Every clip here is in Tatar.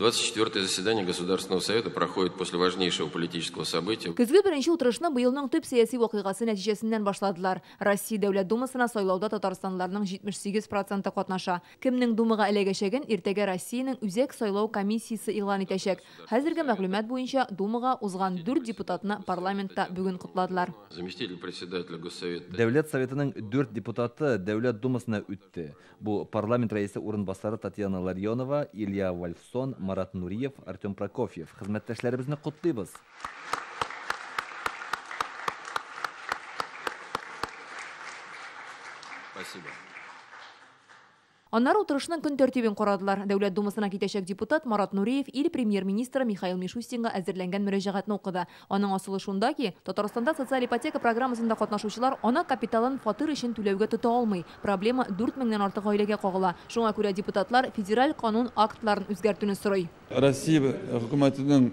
24-е заседание Государственного совета проходит после важнейшего политического события. Көзге беренче утырышны быелның төп сәяси вакыйгасы нәтиҗәсеннән башладылар. Россия Дәүләт Думасына сайлауда татарстанлыларның 78 проценты катнаша. Кемнең Думага эләгәчәген иртәгә Россиянең Үзәк сайлау комиссиясе игълан итәчәк. Хәзерге мәгълүмат буенча Думага узган 4 депутатны парламентта бүген котладылар. Заместитель председателя Госсовета. Дәүләт Советының 4 депутаты Дәүләт Думасына үтте. Бу парламент рәисе урынбасары Татьяна Ларионова, Илья Вольфсон, Марат Нуриев, Артем Прокофьев. Хезмәттәшләребезне котлыйбыз. Спасибо. Аннары утырышның көн тәртибен карадылар. Дәүләт Думасына китәчәк депутат Марат Нуриев ил премьер-министры Михаил Мишустинга әзерләнгән мөрәҗәгатьне укыды. Аның асылы шунда ки, Татарстанда социаль ипотека программасында катнашучылар ана капиталын фатир өчен түләүгә тота алмый. Проблема 4000-нән артык гаиләгә кагыла. Шуңа күрә депутатлар федераль канун актларын үзгәртүне сорый. Россия хөкүмәтенең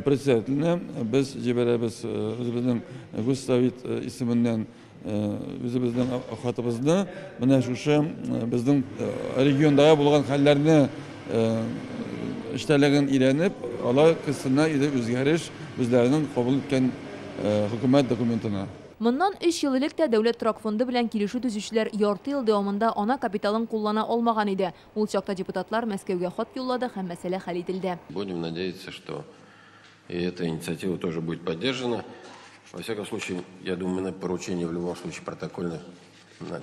председателенә без җибәрәбез үзебезнең Госсовет исеменнән үзебезнең хатыбызны, менә шушы безнең региондагы булган хәлләрне эчтәлеген өйрәнеп, алар кысына иде үзгәреш үзләренең кабул иткән хөкүмәт документына. Моннан 3 ел элек тә Дәүләт торак фонды белән килешү төзүчеләр ярты ел дәвамында ана капиталын куллана алмаган иде. Ул чакта депутатлар Мәскәүгә хат юллады һәм мәсьәлә хәл ителде. Будем надеяться, что и эта инициатива тоже будет поддержана. Во всяком случае, я думаю, мы поручение в любом случае протокольно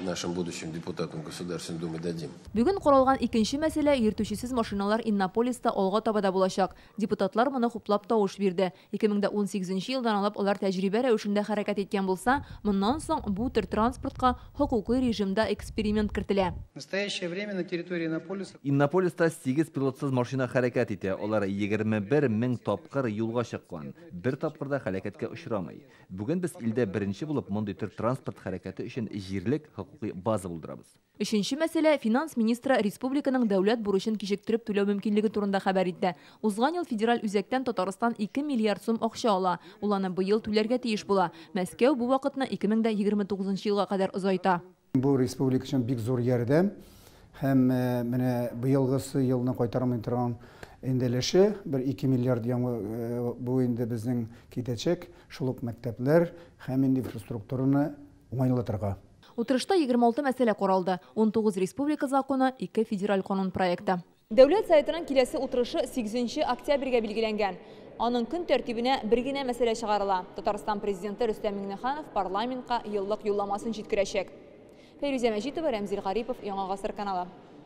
нашим будущим депутатам Государственной Думы дадим. Бүген каралган икенче мәсьәлә йөртүчесез машиналар Иннополиста алга таба да булачак. Депутатлар моны хуплап тавыш бирде. 2018 елдан алып алар тәҗрибә рәвешендә хәрәкәт иткән булса, моннан соң бу төр транспортка хокукый режимда эксперимент кертелә. В настоящее время на территории Иннополиса Иннополиста 8 пилотсыз машина хәрәкәт итә. Алар 21 мең тапкыр юлга чыккан. Бер тапкыр да һәлакәткә очрамый. Бүген без илдә беренче булып мондый төр транспорт хәрәкәте өчен җирлек хокукый база булдырабыз. Өченче мәсьәлә финанс министры республиканың дәүләт бурычын кичектереп түләү мөмкинлеге турында хәбәр итте. Узган ел федераль үзәктән Татарстан 2 миллиард сум акча ала. Ул аны быел түләргә тиеш була. Мәскәү бу вакытны 2029 елга кадәр озайта. Бу республика өчен бик зур ярдәм һәм менә быелгысы елны кайтармый торган инде өлеше бер 2 миллиард яңа бу инде безнең китәчәк шул ук мәктәпләр һәм инде инфраструктураны уңайлатырга. Утырышта 26 мәсьәлә каралды. 19 республика законы, 2 федераль канун проекты. Дәүләт Советының киләсе утырышы 8 октябрьгә билгеләнгән. Аның көн тәртибенә бер генә мәсьәлә чыгарыла. Татарстан президенты Рөстәм Миңнеханов парламентка еллык юлламасын җиткерәчәк. Фәйрүзә Мәҗитова, Рәмзил Гарипов, Яңа Гасыр каналы.